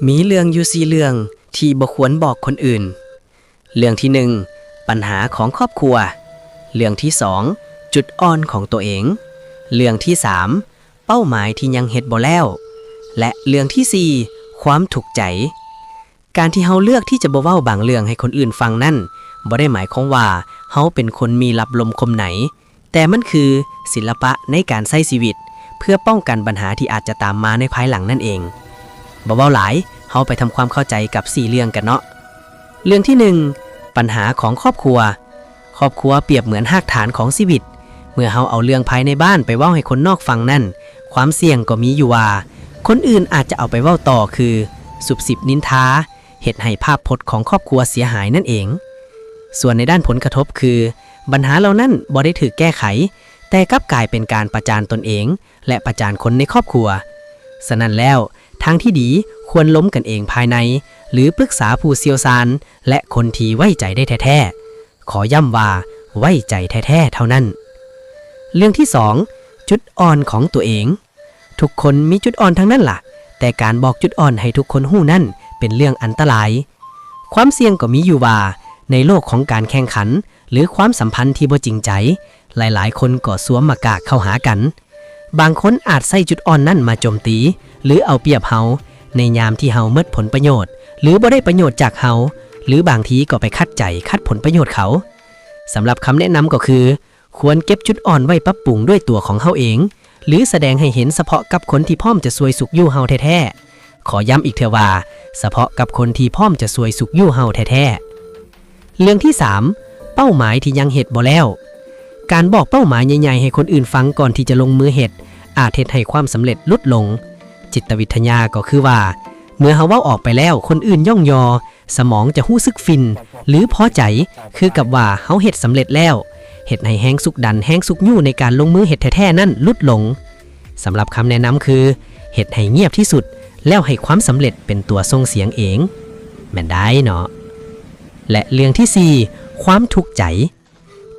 ມີເລື່ອງຢູ່ສີ່ເລື່ອງທີ່ບໍ່ຄວນບອກຄົນອື່ນ. ເລື່ອງທີໜຶ່ງ ບັນຫາຂອງຄອບຄົວ. ເລື່ອງທີສອງ ຈຸດອ່ອນຂອງຕົວເອງ. ເລື່ອງທີສາມ ເປົ້າໝາຍທີ່ຍັງເຮັດບໍ່ແລ້ວ. ແລະ ເລື່ອງທີສີ່ ຄວາມທຸກໃຈ. ການທີ່ເຮົາເລືອກທີ່ຈະບໍ່ເວົ້າບາງເລື່ອງໃຫ້ຄົນອື່ນຟັງນັ້ນ ບໍ່ໄດ້ໝາຍຄວາມວ່າເຮົາເປັນຄົນມີລັບລົມຄົມໃນ, ແຕ່ມັນຄືສິລະປະໃນການໃຊ້ຊີວິດ ເພື່ອປ້ອງກັນບັນຫາທີ່ອາດຈະຕາມມາໃນພາຍຫຼັງນັ້ນເອງ. ບໍ່ເວົ້າຫຼາຍ, ເຮົາໄປທຳຄວາມເຂົ້າໃຈກັບສີ່ເລື່ອງກັນເນາະ. ເລື່ອງທີໜຶ່ງ ບັນຫາຂອງຄອບຄົວ. ຄອບຄົວປຽບເໝືອນຮາກຖານຂອງຊີວິດ. ເມື່ອເຮົາເອົາເລື່ອງພາຍໃນບ້ານໄປເວົ້າໃຫ້ຄົນນອກຟັງນັ້ນ, ຄວາມສ່ຽງກໍມີຢູ່ວ່າ ຄົນອື່ນອາດຈະເອົາໄປເວົ້າຕໍ່ ຄື ຊຸບຊິບນິນທາ, ເຮັດໃຫ້ພາບພົດຂອງຄອບຄົວເສຍຫາຍນັ້ນເອງ. ສ່ວນໃນດ້ານຜົນກະທົບຄື ບັນຫາເຫຼົ່ານັ້ນບໍ່ໄດ້ຖືກແກ້ໄຂ, ແຕ່ກັບກາຍເປັນການປະຈານຕົນເອງ ແລະ ປະຈານຄົນໃນຄອບຄົວ. ສະນັ້ນແລ້ວ, ທາງທີ່ດີຄວນລົມກັນເອງພາຍໃນ ຫຼື ປຶກສາຜູ້ຊ່ຽວຊານ ແລະ ຄົນທີ່ໄວ້ໃຈໄດ້ແທ້ໆ. ຂໍຢ້ຳວ່າໄວ້ໃຈແທ້ໆເທົ່ານັ້ນ. ເລື່ອງທີສອງ ຈຸດອ່ອນຂອງຕົວເອງ. ທຸກຄົນມີຈຸດອ່ອນທັງນັ້ນລະ, ແຕ່ການບອກຈຸດອ່ອນໃຫ້ທຸກຄົນຮູ້ນັ້ນເປັນເລື່ອງອັນຕະລາຍ. ຄວາມສ່ຽງກໍມີຢູ່ວ່າ ໃນໂລກຂອງການແຂ່ງຂັນ ຫຼື ຄວາມສຳພັນທີ່ບໍ່ຈິງໃຈ, ຫຼາຍໆຄົນກໍສວມໜ້າກາກເຂົ້າຫາກັນ. ບາງຄົນອາດໃຊ້ຈຸດອ່ອນນັ້ນມາໂຈມຕີ ຫຼື ເອົາປຽບເຮົາ ໃນຍາມທີ່ເຮົາໝົດຜົນປະໂຫຍດ ຫຼື ບໍ່ໄດ້ປະໂຫຍດຈາກເຮົາ, ຫຼື ບາງທີກໍໄປຂັດໃຈ, ຂັດຜົນປະໂຫຍດເຂົາ. ສຳລັບຄຳແນະນຳກໍຄື ຄວນເກັບຈຸດອ່ອນໄວ້ປັບປຸງດ້ວຍຕົວຂອງເຮົາເອງ ຫຼື ສະແດງໃຫ້ເຫັນສະເພາະກັບຄົນທີ່ພ້ອມຈະຊ່ວຍຊຸກຍູ້ເຮົາແທ້ໆ. ຂໍຢ້ຳອີກເທື່ອວ່າ ສະເພາະກັບຄົນທີ່ພ້ອມຈະຊ່ວຍຊຸກຍູ້ເຮົາແທ້ໆ. ເລື່ອງທີສາມ ເປົ້າໝາຍທີ່ຍັງເຮັດບໍ່ແລ້ວ. ການບອກເປົ້າໝາຍໃຫຍ່ໆໃຫ້ຄົນອື່ນຟັງກ່ອນທີ່ຈະລົງມືເຮັດ ອາດເຮັດໃຫ້ຄວາມສຳເລັດຫຼຸດລົງ. ຈິດຕະວິທະຍາກໍຄືວ່າ ເມື່ອເຮົາເວົ້າອອກໄປແລ້ວ ຄົນອື່ນຍ້ອງຍໍ, ສະໝອງຈະຮູ້ສຶກຟິນ ຫຼື ພໍໃຈ ຄືກັບວ່າເຮົາເຮັດສຳເລັດແລ້ວ, ເຮັດໃຫ້ແຮງຊຸກດັນ, ແຮງຊຸກຍູ້ໃນການລົງມືເຮັດແທ້ໆນັ້ນຫຼຸດລົງ. ສຳລັບຄຳແນະນຳຄື ເຮັດໃຫ້ງຽບທີ່ສຸດ ແລ້ວໃຫ້ຄວາມສຳເລັດເປັນຕົວສົ່ງສຽງເອງ. ແມ່ນໄດ໋ເນາະ. ແລະ ເລື່ອງທີສີ່ ຄວາມທຸກໃຈ.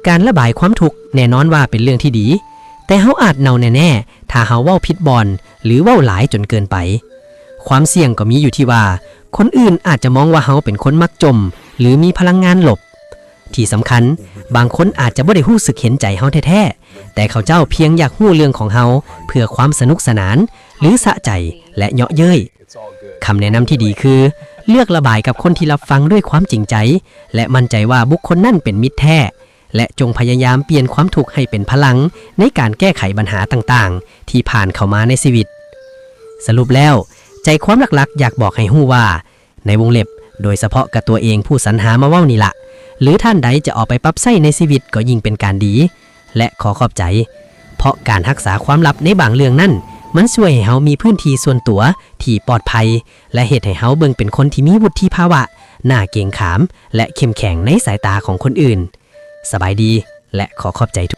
ການລະບາຍຄວາມທຸກແນ່ນອນວ່າເປັນເລື່ອງທີ່ດີ, ແຕ່ເຮົາອາດເນົ່າແນ່ໆ ຖ້າເຮົາເວົ້າຜິດບ່ອນ ຫຼື ເວົ້າຫຼາຍຈົນເກີນໄປ. ຄວາມສ່ຽງກໍມີຢູ່ທີ່ວ່າ ຄົນອື່ນອາດຈະມອງວ່າເຮົາເປັນຄົນມັກຈົ່ມ ຫຼື ມີພະລັງງານລົບ. ທີ່ສຳຄັນ, ບາງຄົນອາດຈະບໍ່ໄດ້ຮູ້ສຶກເຫັນໃຈເຮົາແທ້ໆ, ແຕ່ເຂົາເຈົ້າພຽງຢາກຮູ້ເລື່ອງຂອງເຮົາເພື່ອຄວາມສະໜຸກສະໜານ ຫຼື ສະໃຈ ແລະ ເຍາະເຍີ້ຍ. ຄຳແນະນຳທີ່ດີຄື ເລືອກລະບາຍກັບຄົນທີ່ຮັບຟັງດ້ວຍຄວາມຈິງໃຈ ແລະ ໝັ້ນໃຈວ່າບຸກຄົນນັ້ນເປັນມິດແທ້ ແລະ ຈົ່ງພະຍາຍາມປ່ຽນຄວາມທຸກໃຫ້ເປັນພະລັງໃນການແກ້ໄຂບັນຫາຕ່າງໆທີ່ຜ່ານເຂົ້າມາໃນຊີວິດ. ສະຫຼຸບແລ້ວ, ໃຈຄວາມຫຼັກໆຢາກບອກໃຫ້ຮູ້ວ່າ ໃນວົງເລັບ ໂດຍສະເພາະກັບຕົວເອງຜູ້ສັນຫາມາເວົ້ານີ້ລະ ຫຼື ທ່ານໃດຈະເອົາໄປປັບໃຊ້ໃນຊີວິດກໍຍິ່ງເປັນການດີ ແລະ ຂໍຂອບໃຈ ເພາະການຮັກສາຄວາມລັບໃນບາງເລື່ອງນັ້ນ ມັນຊ່ວຍໃຫ້ເຮົາມີພື້ນທີ່ສ່ວນຕົວທີ່ປອດໄພ ແລະ ເຮັດໃຫ້ເຮົາເບິ່ງເປັນຄົນທີ່ມີວຸດທິພາວະ, ໜ້າເກງຂາມ ແລະ ເຂັ້ມແຂງໃນສາຍຕາຂອງຄົນອື່ນ. ສະບາຍດີ ແລະ ຂໍຂອບໃຈທຸກ